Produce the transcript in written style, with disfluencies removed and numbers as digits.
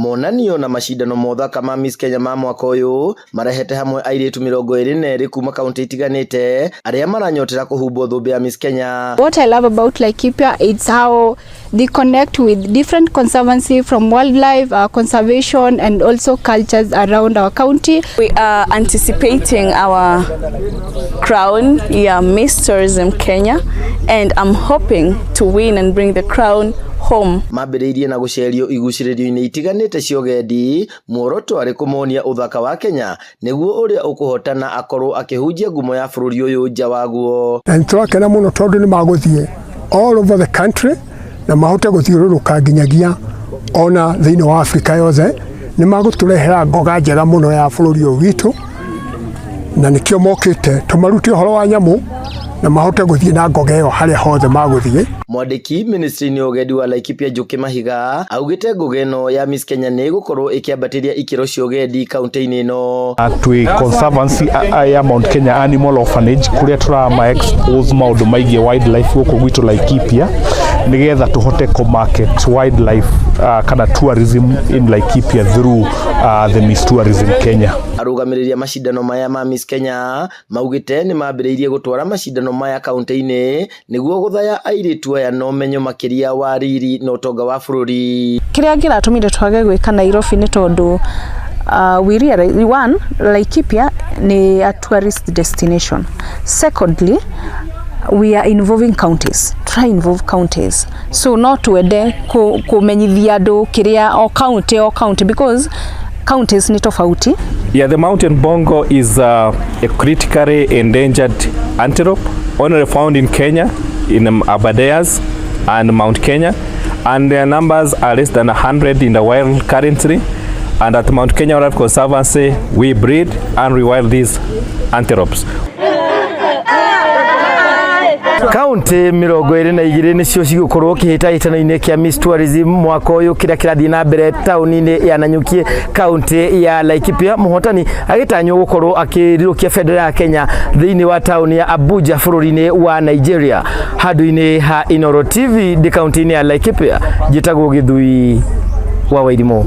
Monanio na macindano ma ũthaka ma Miss Kenya ma mwaka ũyũ marehete hamwe airĩtu 22 kuma kaunti itiganĩte arĩa maranyotera kũhumbwo thũmbĩ ya Miss Kenya. What I love about Laikipia is how they connect with different conservancy from wildlife conservation and also cultures around our county. We are anticipating our crown, yeah, Miss Tourism Kenya, and I'm hoping to win and bring the crown home. Mambĩrĩirie na gũcerio igucĩrĩrio-inĩ itiganĩte cia ũgendi, muoroto arĩ kũmonia ũthaka wa Kenya nĩguo ũrĩa ũkũhotana akorwo akĩhunjia ngumo ya bũrũri ũyũ nja waguo. Na nĩ tũrakena mũno tondũ nĩ magũthiĩ all over the country na mahote gũthiũrũrũka nginyagia ona thĩinĩ wa Afrika yothe. Nĩ magũtũrehera ngoga njega mũno ya bũrũri ũyũ witũ, na nĩkĩo mokĩte tũmarute ũhoro wa nyamũ na mahote gũthiĩ na ngoga ĩyo harĩa hothe magũthiĩ. Mwandĩki ministry-inĩ ya ũgendi wa Laikipia Njuki Mahiga augĩte ngũga ĩno ya Miss Kenya nĩ ĩgũkorwo ĩkĩambatĩria ikĩro cia ũgendi kaunti-inĩ ĩno. Twĩ conservancy ya Mount Kenya Animal Orphanage kũrĩa tũrama expose maũndũ maigie wildlife gũkũ gwitũ Laikipia, nĩgetha tũhote kũ market wildlife kana tourism in Laikipia through the Miss Tourism Kenya. Arũgamĩrĩri a macindano maya ma Miss Kenya maugĩte nĩ mambĩrĩirie gũtwara macindano maya kaunti-inĩ nĩguo gũthaya airĩtu aya na ũmenyo makĩria wa riri na ũtonga wa bũrũri. Kĩrĩa kĩratũmire twage gwĩka Nairobi nĩ tondũ we realize, one, Laikipia ni a tourist destination. Secondly, we are involving counties, try involve counties, so no twende kũmenyithia andũ kĩrĩa o county, o county, because counties ni tofauti. Yeah, the mountain bongo is a critically endangered antelope, only found in Kenya, in Aberdares and Mount Kenya, and their numbers are less than 100 in the wild currently. And at Mount Kenya Wildlife Conservancy, we breed and rewild these antelopes. Kaunti 22 nĩcio cigũkorwo kĩhĩtahĩtano-inĩ kĩa Miss Tourism mwaka ũyũ kĩrĩa kĩrathiĩ na mbere taũni-inĩ ya Nanyuki, kaunti ya Laikipia. Mũhotani agĩtanywo gũkorwo akĩrirũkia bendera ya Kenya thĩinĩ wa taũni ya Abuja, bũrũri-inĩ wa Nigeria. Handũ-inĩ ha Inoro TV ndĩ kaunti-inĩ ya Laikipia, njĩtagwo Gĩthui wa Wairimũ.